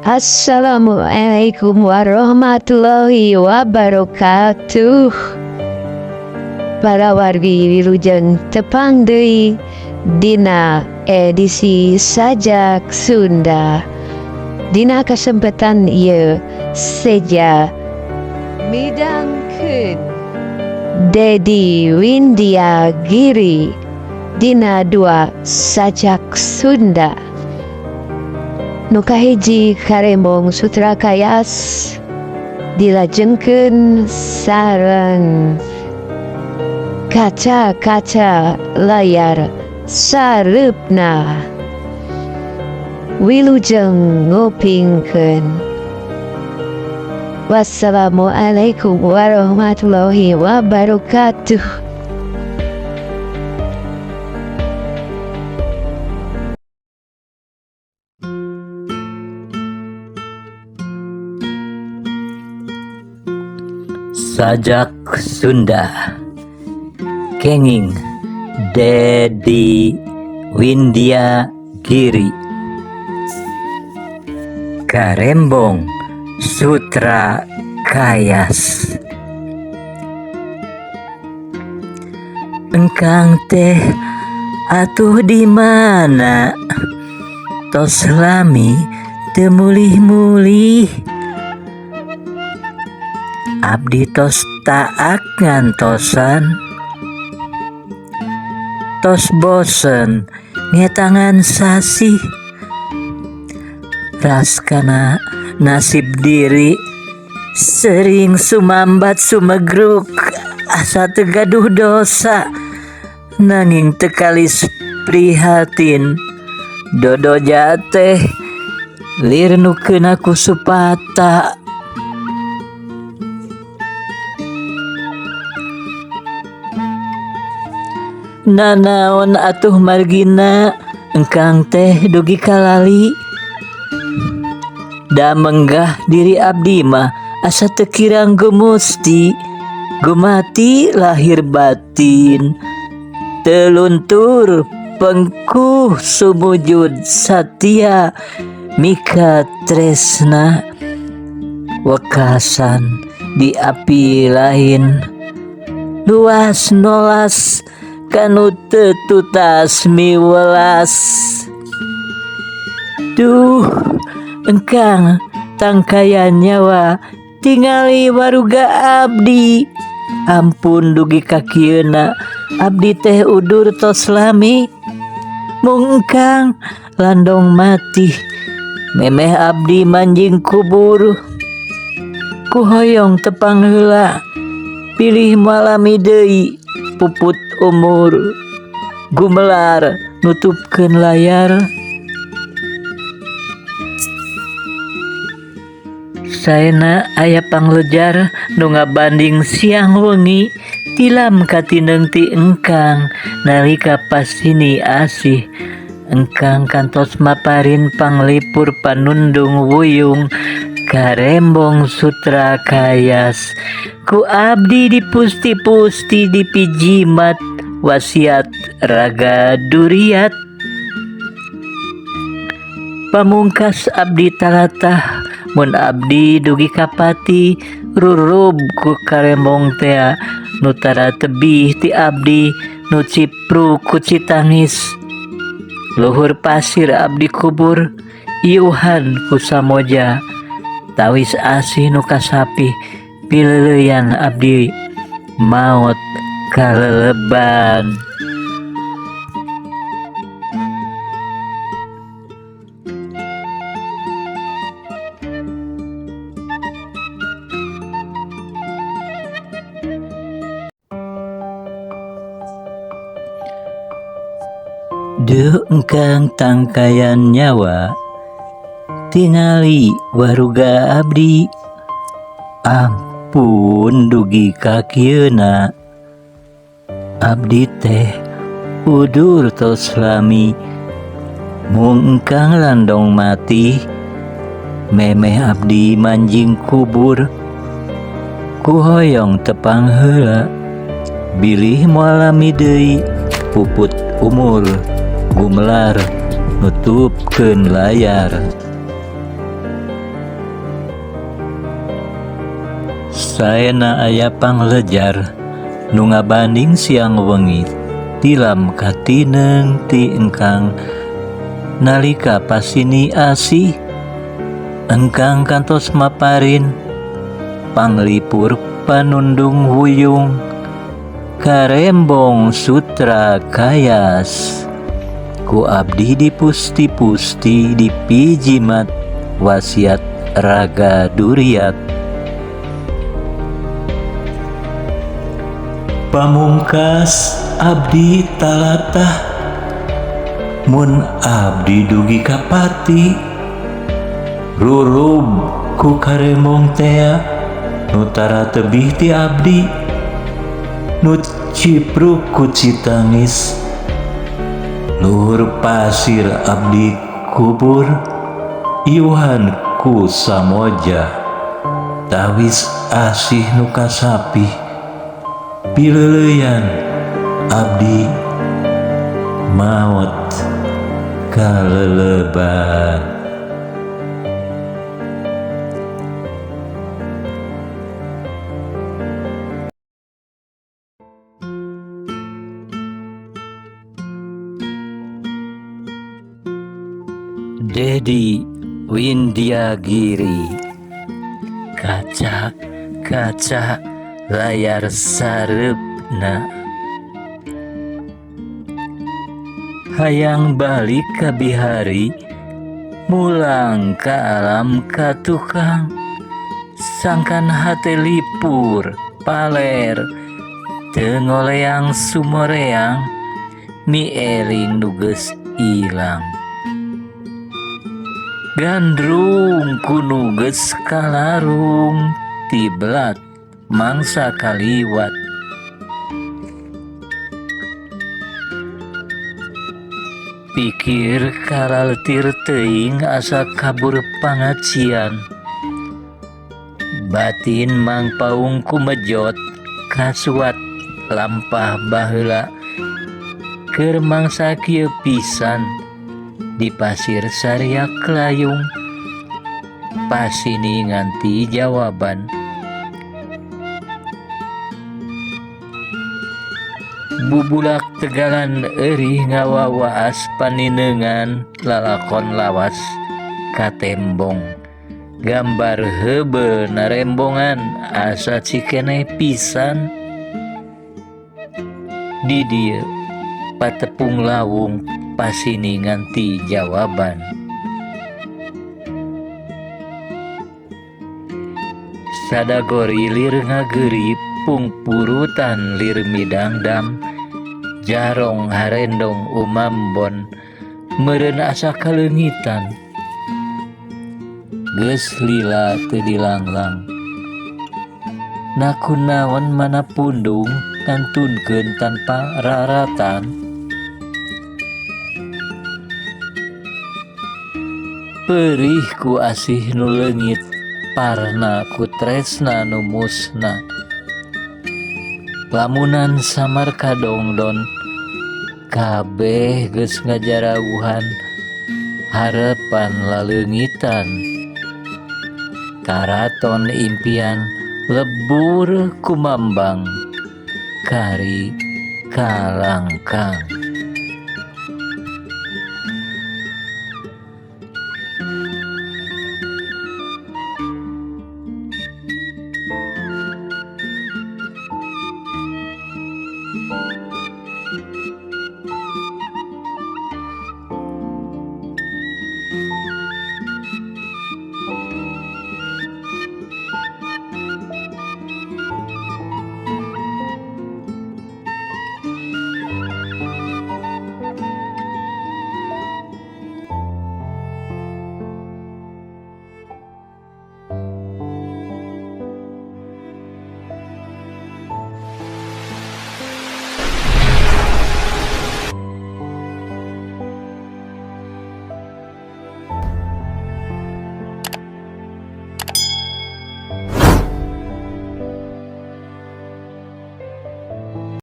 Assalamualaikum warahmatullahi wabarakatuh. Para wargi, wilujeng tepang deui dina edisi Sajak Sunda. Dina kesempatan ieu seja midangkeun Dedi Windia Giri dina dua sajak Sunda. Nu kahiji, Karembong Sutra Kayas, dilajengkeun sareng Kaca-kaca Layar Sareupna. Wilujeng ngupingkeun. Wassalamualaikum warahmatullahi wabarakatuh. Sajak Sunda kenging Dedi Windia Giri, Karembong Sutra Kayas. Engkang teh atuh di mana, tos lami teu mulih-mulih? Abdi tos taak ngantosan, tos bosen ngetangan sasih. Raskana nasib diri sering sumambat sumegruk, asa teu gaduh dosa nanging teu kalis prihatin. Dodoja teh lir nu keuna ku supata. Nanaon atuh margina engkang teh dugi kalali? Da menggah diri abdi mah asa teu kirang gumusti gumati lahir batin, teu luntur pengkuh sumujud satia mika tresna. Wekasan di api lain luas nolas kanu teu tutas miwelas. Duh engkang tangkayan nyawa, tingali waruga abdi. Ampun dugi ka kieuna abdi teh udur tos lami, mung engkang landong mati memeh abdi manjing kubur. Ku hoyong tepang heula pilih malami deui puput umur, gumelar nutupkeun layar. Saena aya panglejar nu ngabanding siang wengi, tilam katineng ti engkang nalika pasini asih. Engkang kantos maparin panglipur panundung wuyung. Karembong Sutra Kayas, ku abdi dipusti-pusti dipijimat wasiat raga duriat. Pamungkas abdi talatah, mun abdi dugi kapati rurub ku karembong tea nu tara tebih ti abdi nu cipru ku citangis. Luhur pasir abdi kubur, iuhan ku samoja, tawis asih nu kasapih pileuleyan abdi maot kaleleban. Duh engkang tangkayan nyawa, tingali waruga abdi. Ampun dugi ka kieuna abdi teh udur tos lami, mung engkang landong mati memeh abdi manjing kubur. Ku hoyong tepang heula bilih moal lami deui puput umur, gumelar nutupkeun layar. Saena aya panglejar nu ngabanding siang wengi tilam katineng ti engkang nalika pasini asih engkang kantos maparin panglipur panundung wuyung karembong sutra kayas ku abdi dipusti-pusti dipijimat wasiat raga duriat. Pamungkas abdi talatah mun abdi dugi ka pati rurub ku karembong tea nu tara tebih ti abdi nu cipruk ku citangis luhur pasir abdi kubur iuhan ku samoja tawis asih nu kasapih pileuleyan abdi maot kaleleban. Dedi Windyagiri kaca kaca layar sareupna hayang balik ka bihari mulang ka alam ka tukang sangkan hate lipur paler teu ngoleang sumoreang mieling nu geus ilang gandrung ku nu geus kalarung tiblat mangsa kaliwat. Pikir karaletir teuing asa kabur pangacian batin mangpaung kumejot kasuat lampah baheula keur mangsa kieu pisan di pasir saria kelayung pasini nganti jawaban. Bubulak tegalan eurih ngawawaas paninengan lalakon lawas katembong gambar heubeul narembongan asa cikeneh pisan di dieu patepung lawung pasini nganti jawaban. Sadagori lir ngageuri pungpurutan lir midangdam jarong harendong umambon meureun asa kaleungitan geus lila teu dilanglang nakunaon mana pundung ngantunkeun tanpa raratan. Perih ku asih nu leungit parna ku tresna nu musna lamunan samar kadongdon kabeh geus ngajarawuhan harepan laleungitan karaton impian lebur kumambang kari kalangkang.